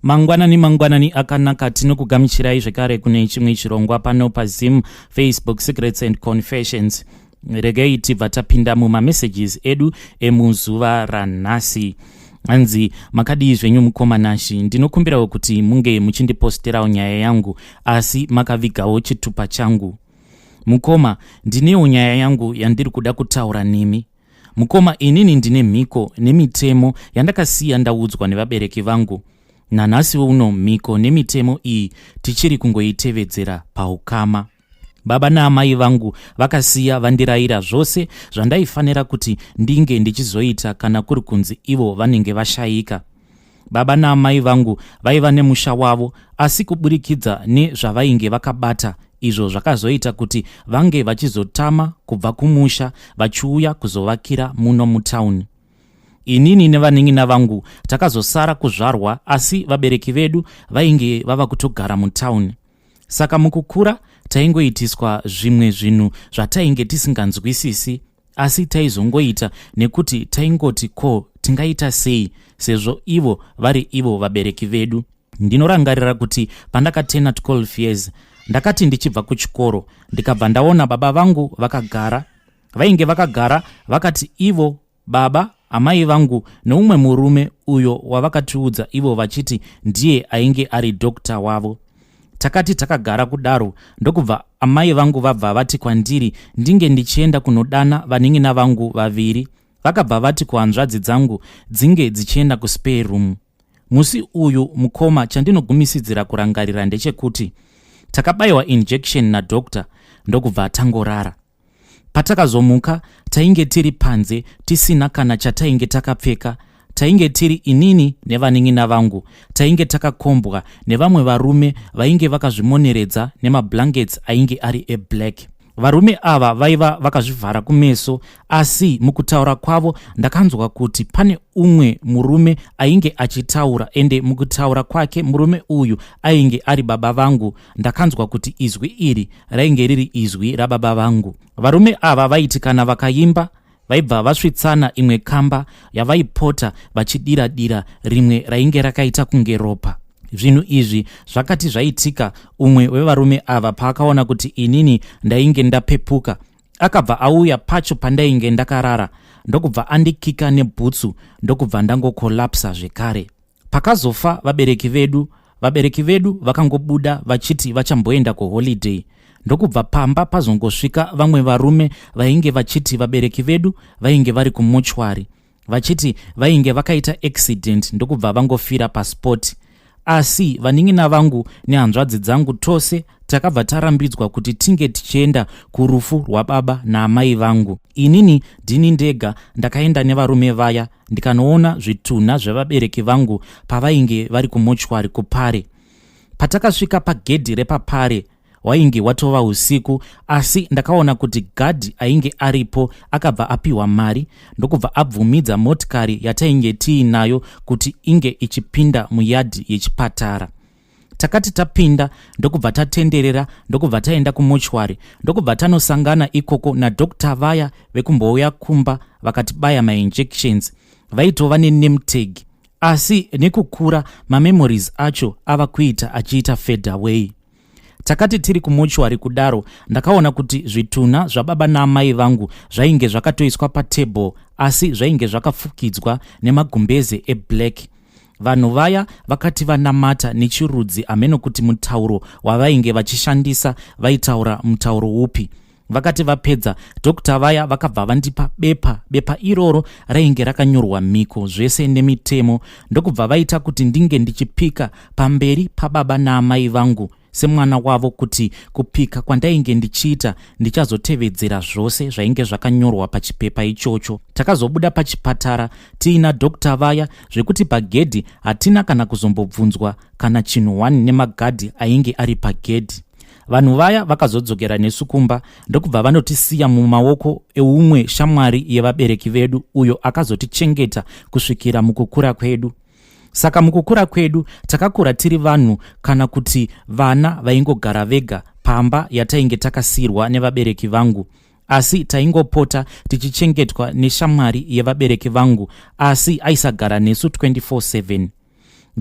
Mangwanani, mangwanani akanaka. Tinokugamuchirai zvekare kune chimwe chirongwa pano paZim Facebook Secrets and Confessions. Regei tibva tapinda mumamessages edu emuzuva ranhasi. Hanzi, "Makadii zvenyu mukoma Nashi? Ndinokumbirawo kuti munge muchindiposterawo nyaya yangu, asi makavigawo chitupa changu. Mukoma, ndinewo nyaya yangu yandiri kuda kutaura nemi. Mukoma, inini ndine mhiko nemitemo yandakasiya ndaudzwa nevabereki vangu. Nanhasi uno mhiko nemitemo iyi tichiri kungoitevedzera paukama. Baba naamai vangu vakasiya vandirayira zvose zvandaifanira kuti ndinge ndichizoita kana kuri kunzi ivo vanenge vashayika. Baba naamai vangu vaiva nemusha wavo, asi kuburikidza nezvavainge vakabata, izvo zvakazoita kuti vange vachizotama kubva kumusha vachiuya kuzovakira muno mutauni. Inini nevanin'ina vangu takazosara kuzvarwa, asi vabereki vedu vainge vava kutogara mutauni. Saka mukukura taingoitiswa zvimwe zvinhu zvatainge tisinganzwisisi, asi taizongoita nekuti taingoti, ko tingaita sei sezvo ivo vari ivo vabereki vedu? Ndinorangarira kuti pandakatena 12 years, ndakati ndichibva kuchikoro, ndikabva ndaona baba vangu vakagara. Vainge vakagara vakati ivo baba, amai vangu neumwe murume uyo wavakatiudza ivo vachiti ndiye ainge ari doctor wavo. Takati takagara kudaro, ndokubva amai vangu vabva vati kwandiri ndinge ndichienda kunodana vanin'ina vangu vaviri. Vakabva vati kuhanzvadzi dzangu dzinge dzichienda kuspare room. Musi uyu, mukoma, chandinogumisidzira kurangarira ndechekuti takabayiwa injection nadoctor, ndokubva tangorara. Patakazomuka, tainge tiri panze tisina kana chatainge takapfeka. Tainge tiri inini nevanin'ina vangu, tainge takakombwa nevamwe varume vainge vakazvimoneredza nemablankets ainge ari eblack. Varume ava vaiva vakazvivhara kumeso, asi mukutaura kwavo ndakanzwa kuti pane umwe murume ainge achitaura, ende mukutaura kwake murume uyu ainge ari baba vangu. Ndakanzwa kuti izwi iri rainge riri izwi rababa vangu. Varume ava vaiti kana vakaimba, vaibva vasvitsana imwe kamba yavaipota vachidira dira rimwe rainge rakaita kunge ropa. Zvinhu izvi zvakati zvaitika, umwe wevarume ava paakaona kuti inini ndainge ndapepuka, akabva auya pacho pandainge ndakarara, ndokubva andikika nebhutsu, ndokubva ndangokolapsa zvekare. Pakazofa vabereki vedu, vabereki vedu vakangobuda vachiti vachamboenda kuholiday, ndokubva pamba pazongosvika vamwe varume vainge vachiti vabereki vedu vainge vari kumochwari, vachiti vainge vakaita accident, ndokubva vangofira paspot. Asi vanin'ina vangu nehanzvadzi dzangu tose takabva tarambidzwa kuti tinge tichienda kurufu rwababa naamai vangu. Inini ndini ndega ndakaenda nevarume vaya, ndikanoona zvitunha zvevabereki vangu pavainge vari kumochwari kuPare. Patakasvika pagedhi repaPare, wainge watova usiku, asi ndakaona kuti gadhi ainge aripo akabva apiwa mari, ndokubva abvumidza motikari yatainge tiinayo kuti inge ichipinda muyadhi yechipatara. Takati tapinda, ndokubva tatenderera, ndokubva taenda kumochwari, ndokubva tanosangana ikoko nadoctor vaya vekumbouya kumba vakatibaya mainjections. Vaitova nename tag, asi nekukura mamemories acho ava kuita achiita fade away. Takati tiri kumochwari kudaro, ndakaona kuti zvitunha zvababa naamai vangu zvainge zvakatoiswa patable, asi zvainge zvakafukidzwa nemagumbeze eblack. Vanhu vaya vakati vanamata nechirudzi, hameno kuti mutauro wavainge vachishandisa vaitaura mutauro upi. Vakati vapedza, doctor vaya vakabva vandipa bepa. Bepa iroro rainge rakanyorwa mhiko zvese nemitemo, ndokubva vaita kuti ndinge ndichipika pamberi pababa naamai vangu semwana wavo, kuti kupika kwandainge ndichiita ndichazotevedzera zvose zvainge zvakanyorwa pachipepa ichocho. Takazobuda pachipatara tiina doctor vaya, zvekuti pagedhi hatina kana kuzombobvunzwa kana chinhu 1 nemagadhi ainge ari pagedhi. Vanhu vaya vakazodzokera nesu kumba, ndokubva vanotisiya mumaoko eumwe shamwari yevabereki vedu, uyo akazotichengeta kusvikira mukukura kwedu. Saka mukukura kwedu takakura tiri vanhu kana kuti vana vaingogara vega pamba yatainge takasiyirwa nevabereki vangu, asi taingopota tichichengetwa neshamwari yevabereki vangu, asi aisagara nesu 24/7.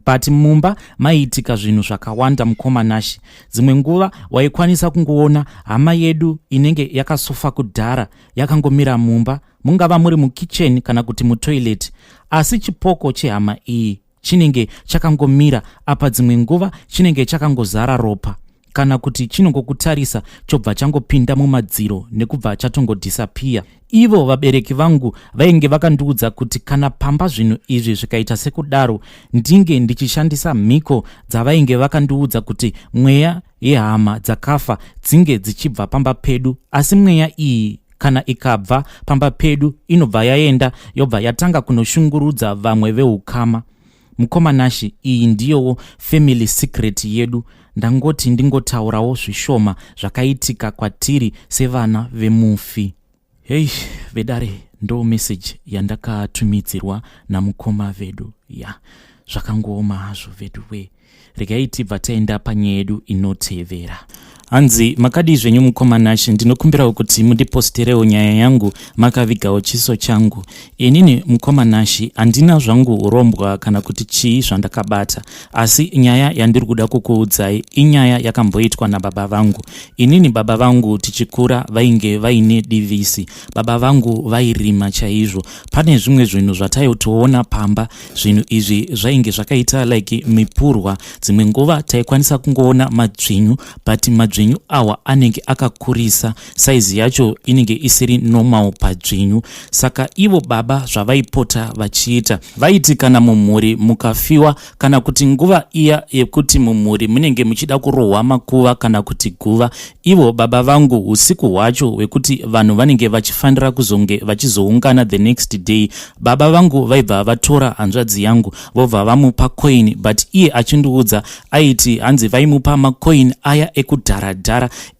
But mumba maiitika zvinhu zvakawanda, mukoma Nashi. Dzimwe nguva waikwanisa kungoona hama yedu inenge yakasofa kudhara yakangomira mumba, mungava muri mukicheni kana kuti mutoilet, asi chipoko chehama iyi chinenge chakangomira apa. Dzimwe nguva chinenge chakangozara ropa, kana kuti chinongokutarisa chobva changopinda mumadziro nekubva chatongodisappear. Ivo vabereki vangu vainge vakandiudza kuti kana pamba zvinhu izvi zvikaita sekudaro, ndinge ndichishandisa mhiko dzavainge vakandiudza kuti mweya yehama dzakafa dzinge dzichibva pamba pedu. Asi mweya iyi kana ikabva pamba pedu, inobva yaenda, yobva yatanga kunoshungurudza vamwe veukama. Mukoma Nashi, iyi ndiyowo family secret yedu. Ndangoti ndingotaurawo zvishoma zvakaitika kwatiri sevana vemufi. Hei vedare, ndo message yandakatumidzirwa namukoma vedu. Ya, zvakangooma hazvo vedu we. Regai tibva taenda panyaya yedu inotevera. Hanzi, "Makadii zvenyu mukoma Nashi? Ndinokumbirawo kuti mundiposterewo nyaya yangu makavigawo chiso changu. Inini mukoma Nashi, handina zvangu urombwa kana kuti chii zvandakabata, asi nyaya yandiri kuda kukuudzai inyaya yakamboitwa nababa vangu. Inini baba vangu tichikura vainge vaine divisi. Baba vangu vairima chaizvo. Pane zvimwe zvinhu zvataitoona pamba. Zvinhu izvi zvainge zvakaita like mipurwa. Dzimwe nguva taikwanisa kungoona madzvinyu, but madzvinyu awa anenge akakurisa, saizi yacho inenge isiri normal padzvinyu. Saka ivo baba zvavaipota vachiita, vaiti kana mumhuri mukafiwa, kana kuti nguva iya yekuti mumhuri munenge muchida kurohwa makuva kana kuti guva, ivo baba vangu usiku hwacho hwekuti vanhu vanenge vachifanira kuzonge vachizoungana the next day, baba vangu vaibva vatora hanzvadzi yangu, vobva vamupa coin. But iye achindiudza aiti hanzi vaimupa macoin aya ekudharadhara,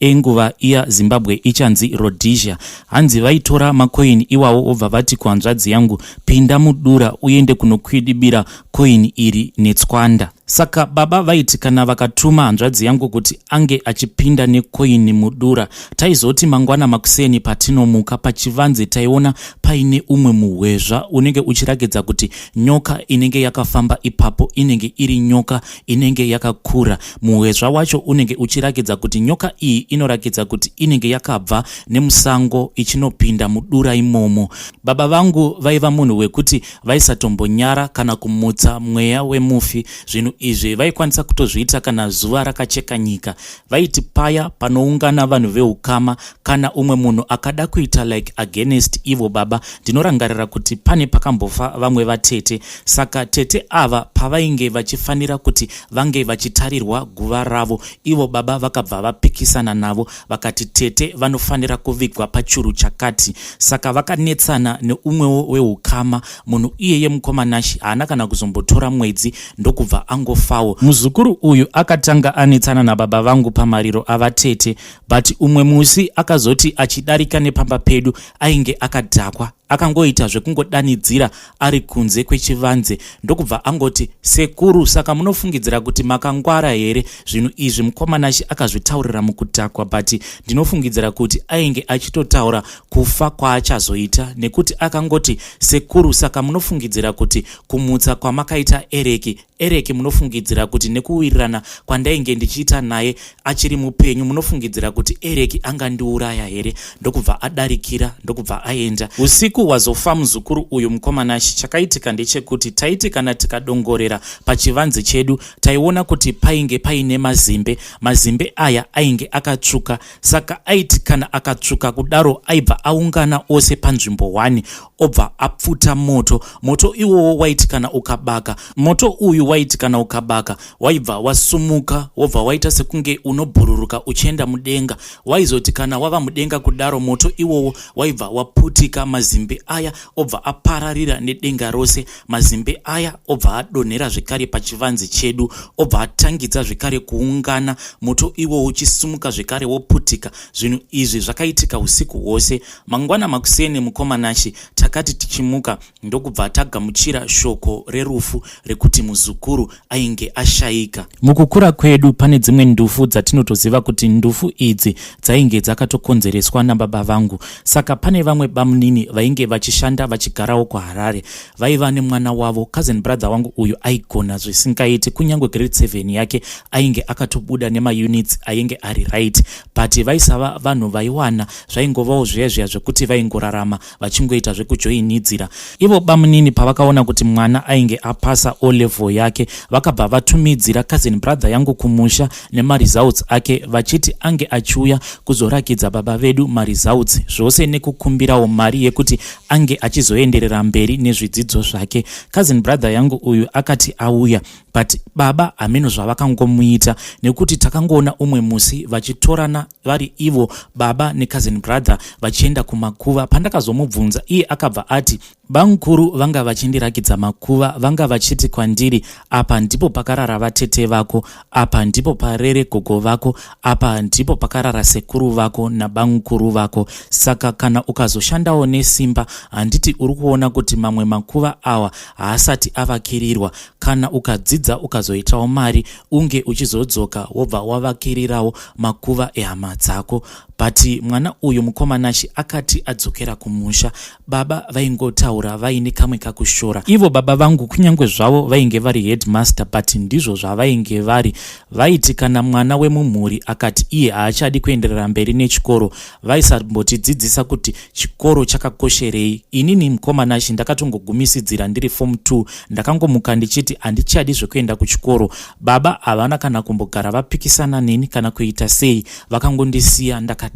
enguva iya Zimbabwe ichanzi Rhodesia. Hanzi vaitora macoin iwawo, vobva vati kuhanzvadzi yangu, 'Pinda mudura uende kunokwidibira coin iri netswanda.' Saka baba vaiti kana vakatuma hanzvadzi yangu kuti ange achipinda necoin mudura, taizoti mangwana makuseni patinomuka, pachivanze taiona paine umwe muhwezva unenge uchirakidza kuti nyoka inenge yakafamba ipapo inenge iri nyoka inenge yakakura. Muhwezva wacho unenge uchirakidza kuti nyoka iyi inorakidza kuti inenge yakabva nemusango ichinopinda mudura imomo. Baba vangu vaiva munhu wekuti vaisatombonyara kana kumutsa mweya wemufi. Zvinhu izvi vaikwanisa kutozviita kana zuva rakacheka nyika. Vaiti paya panoungana vanhu veukama, kana umwe munhu akada kuita like against ivo baba, ndinorangarira kuti pane pakambofa vamwe vatete. Saka tete ava pavainge vachifanira kuti vange vachitarirwa guva ravo, ivo baba vakabva vapikisana navo, vakati tete vanofanira kuvigwa pachuru chakati. Saka vakanetsana neumwewo weukama. Munhu iyeye, mukoma Nashi, haana kana kuzombotora mwedzi, ndokubva angofawo. Muzukuru uyu akatanga anetsana nababa vangu pamariro avatete, but umwe musi akazoti achidarika nepamba pedu ainge akadhakwa, akangoita zvekungodanidzira ari kunze kwechivanze, ndokubva angoti, 'Sekuru, saka munofungidzira kuti makangwara here?' Zvinhu izvi mukoma Nashi akazvitaurira mukudhakwa, but ndinofungidzira kuti ainge achitotaura kufa kwaachazoita, nekuti akangoti, 'Sekuru, saka munofungidzira kuti kumutsa kwamakaita Ereki, Ereki, munofungidzira kuti nekuwirirana kwandainge ndichiita naye achiri mupenyu, munofungidzira kuti Ereki angandiuraya here?' Ndokubva adarikira, ndokubva aenda. Usiku wazofa muzukuru uyu, mukoma Nashi, chakaitika ndechekuti taiti kana tikadongorera pachivanze chedu, taiona kuti painge paine mazimbe. Mazimbe aya ainge akatsvuka. Saka aiti kana akatsvuka kudaro, aibva aungana ose panzvimbo 1, obva apfuta moto. Moto iwowo waiti kana ukabaka, moto uyu waiti kana ukabaka, waibva wasumuka, wobva waita sekunge unobhururuka uchienda mudenga. Waizoti kana wava mudenga kudaro, moto iwowo waibva waputika, mazimbe aya obva apararira nedenga rose. Mazimbe aya obva adonhera zvekare pachivanze chedu, obva atangidza zvekare kuungana, moto iwowo uchisumuka zvekare woputika. Zvinhu izvi zvakaitika usiku hwose. Mangwana makuseni, mukoma Nashi, takati tichimuka, ndokubva tagamuchira shoko rerufu rekuti muzukuru ainge ashayika. Mukukura kwedu pane dzimwe ndufu dzatinotoziva kuti ndufu idzi dzainge dzakatokonzereswa nababa vangu. Saka pane vamwe bamunini vainge Vainge vachishanda vachigarawo kuHarare. Vaiva nemwana wavo, cousin brother wangu uyu aigona zvisingaiti, kunyange grade 7 yake ainge akatobuda nemaunits ainge ari right, but vaisava vanhu vaiwana, zvaingovawo zviya zviya zvekuti vaingorarama vachingoita zvekujoinidzira. Ivo bamunini pavakaona kuti mwana ainge apasa O level yake, vakabva vatumidzira cousin brother yangu kumusha nemaresults ake, vachiti ange achiuya kuzorakidza baba vedu maresults zvose nekukumbirawo mari yekuti ange achizoenderera mberi nezvidzidzo zvake. Cousin brother yangu uyu akati auya, but baba hameno zvavakangomuita, nekuti takangoona umwe musi vachitorana vari ivo baba necousin brother vachienda kumakuva. Pandakazomubvunza, iye akabva ati, "Bamukuru vanga vachindirakidza makuva, vanga vachiti kwandiri, 'Apa ndipo pakarara vatete vako, apa ndipo parere gogo vako, apa ndipo pakarara sekuru vako nabamukuru vako. Saka kana ukazoshandawo nesimba, handiti uri kuona kuti mamwe makuva awa haasati avakirirwa? Kana ukadzidza ukazoitawo mari, unge uchizodzoka wobva wavakirirawo makuva ehama dzako.'" But mwana uyu, mukomanashi, akati adzokera kumusha, baba vaingotaura vaine kamwe kakushora. Ivo baba vangu, kunyange zvavo vainge vari headmaster, but ndizvo zvavainge vari. Vaiti kana mwana wemumhuri akati iye haachadi kuenderera mberi nechikoro, vaisambotidzidzisa kuti chikoro chakakosherei. Inini, mukomanashi, ndakatongogumisidzira ndiri form 2. Ndakangomuka ndichiti handichadi zvekuenda kuchikoro. Baba havana kana kumbogara vapikisana neni kana kuita sei, vakangondisiya ndakadaro.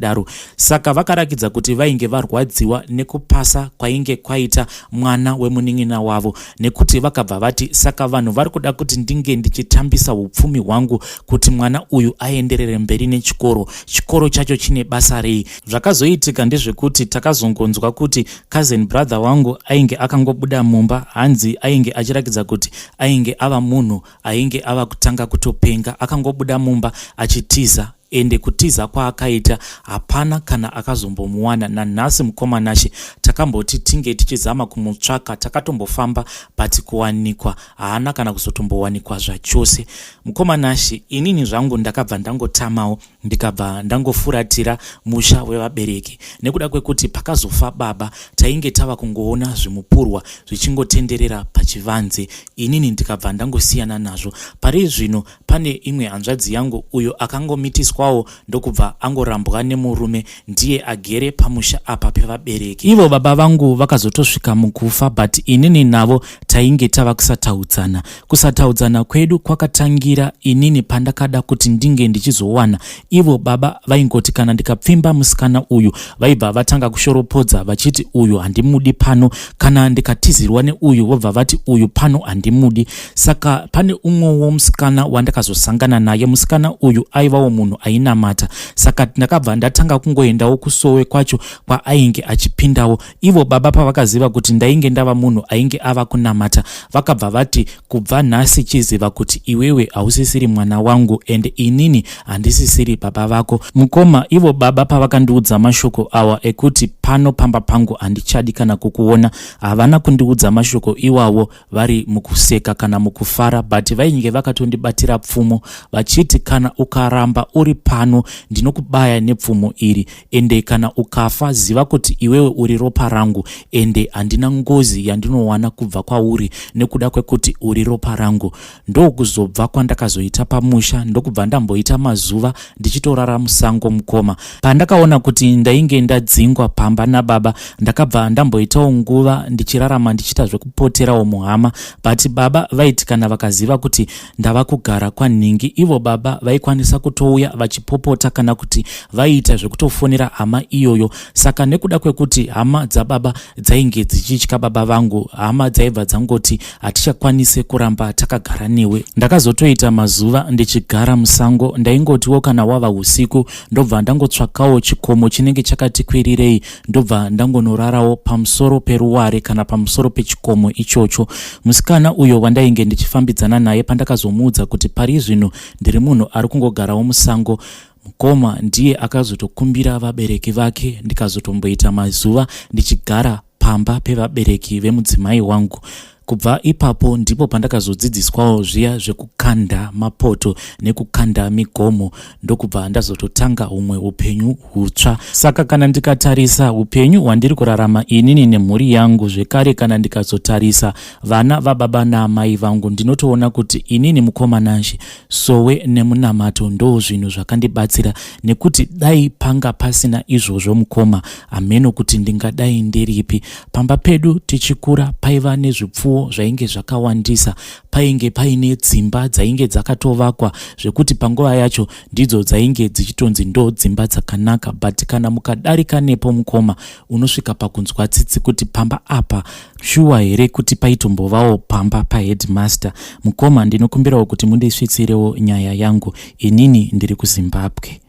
Saka vakarakidza kuti vainge varwadziwa nekupasa kwainge kwaita mwana wemunin'ina wavo, nekuti vakabva vati, "Saka vanhu vari kuda kuti ndinge ndichitambisa upfumi hwangu kuti mwana uyu aenderere mberi nechikoro? Chikoro chacho chine basa rei?" Zvakazoitika ndezvekuti takazongonzwa kuti cousin brother wangu ainge akangobuda mumba. Hanzi ainge achirakidza kuti ainge ava munhu ainge ava kutanga kutopenga. Akangobuda mumba achitiza, ende kutiza kwaakaita hapana kana akazombomuwana nanhasi. Mukomanashe, takamboti tinge tichizama kumutsvaka, takatombofamba, but kuwanikwa haana kana kuzotombowanikwa zvachose. Mukomanashe, inini zvangu ndakabva ndangotamawo, ndikabva ndangofuratira musha wevabereki, nekuda kwekuti pakazofa baba tainge tava kungoona zvimupurwa zvichingotenderera pachivanze. Inini ndikabva ndangosiyana nazvo. Pari zvino pane imwe hanzvadzi yangu uyo akangomitiswawo, ndokubva angorambwa nemurume, ndiye agere pamusha apa pevabereki. Ivo baba vangu vakazotosvika mukufa, but inini navo tainge tava kusataudzana. Kusataudzana kwedu kwakatangira inini pandakada kuti ndinge ndichizowana. Ivo baba vaingoti kana ndikapfimba musikana uyu, vaibva vatanga kushoropodza vachiti uyu handimudi pano. Kana ndikatizirwa neuyu, vobva vati uyu pano handimudi. Saka pane umwewo musikana wandakazosangana naye. Musikana uyu aivawo munhu ainamata, saka ndakabva ndatanga kungoendawo kusowe kwacho kwaainge achipindawo. Ivo baba pavakaziva kuti ndainge ndava munhu ainge ava kunamata, vakabva vati, "Kubva nhasi chiziva kuti iwewe hausisiri mwana wangu ende inini handisisiri baba vako." Mukoma, ivo baba pavakandiudza mashoko awa ekuti pano pamba pangu handichadi kana kukuona, havana kundiudza mashoko iwawo vari mukuseka kana mukufara, but vainge vakatondibatira pfumo vachiti, "Kana ukaramba uri pano, ndinokubaya nepfumo iri, ende kana ukafa, ziva kuti iwewe uri ropa rangu, ende handina ngozi yandinowana kubva kwauri nekuda kwekuti uri ropa rangu." Ndokuzobva kwandakazoita pamusha, ndokubva ndamboita mazuva ndichitorara musango. Mukoma, pandakaona kuti ndainge ndadzingwa pamba nababa, ndakabva ndamboitawo nguva ndichirarama ndichiita zvekupoterawo muhama. But baba vaiti kana vakaziva kuti ndava kugara kwanhingi, ivo baba vaikwanisa kutouya vachipopota, kana kuti vaiita zvekutofonera hama iyoyo. Saka nekuda kwekuti hama dzababa dzainge dzichitya baba vangu, hama dzaibva dzangoti, "Hatichakwanisi kuramba takagara newe." Ndakazotoita mazuva ndichigara musango. Ndaingotiwo kana wava usiku, ndobva ndangotsvakawo chikomo chinenge chakati kwirirei, ndobva ndangonorarawo pamusoro peruware kana pamusoro pechikomo ichocho. Musikana uyo wandainge ndichifambidzana naye, pandakazomuudza kuti pari zvino ndiri munhu ari kungogarawo musango, mukoma, ndiye akazotokumbira vabereki vake, ndikazotomboita mazuva ndichigara pamba pevabereki vemudzimai wangu. Kubva ipapo ndipo pandakazodzidziswawo zviya zvekukanda mapoto nekukanda migomo ndokubva ndazototanga humwe upenyu hutsva. Saka kana ndikatarisa upenyu hwandiri kurarama inini nemhuri yangu zvekare kana ndikazotarisa vana vababa naamai vangu ndinotoona kuti inini mukoma Nashe sowe nemunamato ndo zvinhu zvakandibatsira nekuti dai panga pasina izvozvo mukoma hameno kuti ndingadai ndiripi. Pamba pedu tichikura paiva nezvipfuwo zvainge zvakawandisa, painge paine dzimba dzainge dzakatovakwa zvekuti panguva yacho ndidzo dzainge dzichitonzi ndo dzimba dzakanaka, but kana mukadarika nepo mukoma unosvika pakunzwa tsitsi kuti pamba apa shuwa here kuti paitombovawo pamba paheadmaster. Mukoma ndinokumbirawo kuti mundisvitsirewo nyaya yangu, inini ndiri kuZimbabwe.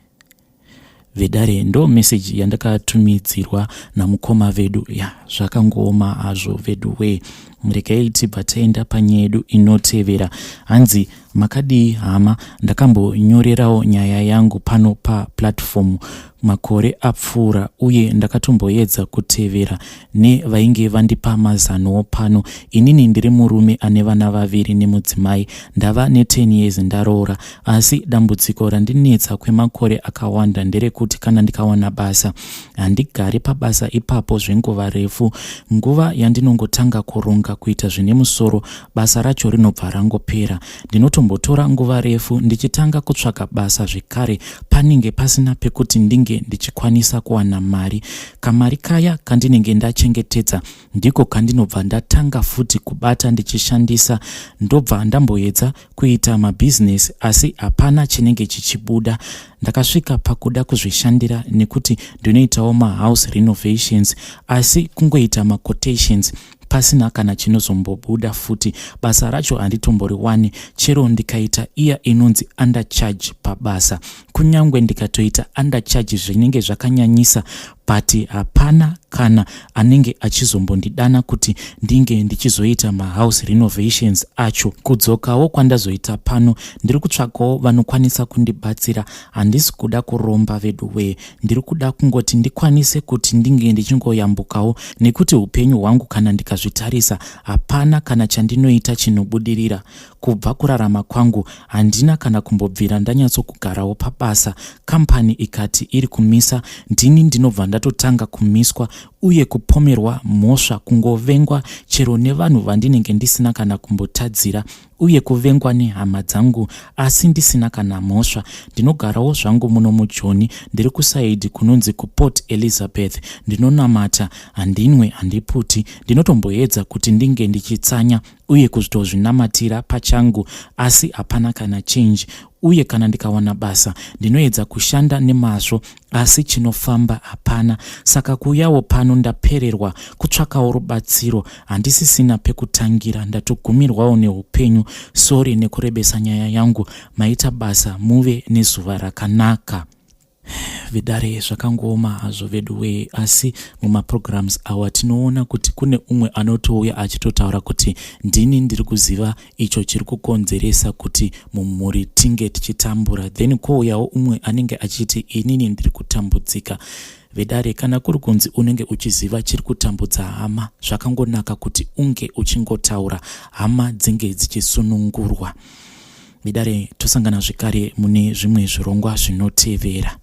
Vedare ndo message yandakatumidzirwa namukoma vedu ya zvakangooma hazvo vedu wee. Regai tibva taenda panyaya yedu inotevera. Hanzi makadii hama, ndakambonyorerawo nyaya yangu pano paplatform makore apfuura uye ndakatomboedza kutevera nevainge vandipa mazanowo pano. Inini ndiri murume ane vana vaviri nemudzimai, ndava ne10 years ndaroora, asi dambudziko randinetsa kwemakore akawanda nderekuti kana ndikawana basa handigari pabasa ipapo zvenguva refu. Nguva yandinongotanga kuronga kuita zvine musoro, basa racho rinobva rangopera. Ndinotombotora nguva refu ndichitanga kutsvaga basa zvekare, panenge pasina pekuti ndinge ndichikwanisa kuwana mari. Kamari kaya kandinenge ndachengetedza ndiko kandinobva ndatanga futi kubata ndichishandisa, ndobva ndamboedza kuita mabhizinesi asi hapana chinenge chichibuda. Ndakasvika pakuda kuzvishandira nekuti ndinoitawo mahouse renovations asi kungoita maquotations pasina kana chinozombobuda futi. Basa racho handitomboriwani chero ndikaita iya inonzi undercharge pabasa. Kunyangwe ndikatoita undercharge zvinenge zvakanyanyisa but hapana kana anenge achizombondidana kuti ndinge ndichizoita mahouse renovations acho. Kudzokawo kwandazoita pano ndiri kutsvakawo vanokwanisa kundibatsira. Handisi kuda kuromba veduwee, ndiri kuda kungoti ndikwanise kuti ndinge ndichingoyambukawo nekuti upenyu hwangu kana ndikazvitarisa hapana kana chandinoita chinobudirira. Kubva kurarama kwangu handina kana kumbobvira ndanyatsokugarawo pabasa. Company ikati iri kumisa ndini ndinobva ndatotanga kumiswa uye kupomerwa mhosva, kungovengwa chero nevanhu vandinenge ndisina kana kumbotadzira uye kuvengwa nehama dzangu asi ndisina kana mhosva. Ndinogarawo zvangu muno muJoni, ndiri kusaidhi kunonzi kuPort Elizabeth. Ndinonamata, handinwe, handiputi. Ndinotomboedza kuti ndinge ndichitsanya uye kuzvitozvinamatira pachangu asi hapana kana change. Uye kana ndikawana basa ndinoedza kushanda nemazvo asi chinofamba hapana. Saka kuuyawo pano ndapererwa kutsvakawo rubatsiro, handisisina pekutangira, ndatogumirwawo neupenyu. Sorry nekurebesa nyaya yangu, maita basa muve nezuva rakanaka. Vedare zvakangooma hazvo veduwee, asi mumaprograms awa tinoona kuti kune umwe anotouya achitotaura kuti ndini ndiri kuziva icho chiri kukonzeresa kuti mumhuri tinge tichitambura, then kouyawo umwe anenge achiti inini ndiri kutambudzika. Vedare kana kuri kunzi unenge uchiziva chiri kutambudza hama, zvakangonaka kuti unge uchingotaura hama dzinge dzichisunungurwa. Vedare tosangana zvekare mune zvimwe zvirongwa zvinotevera.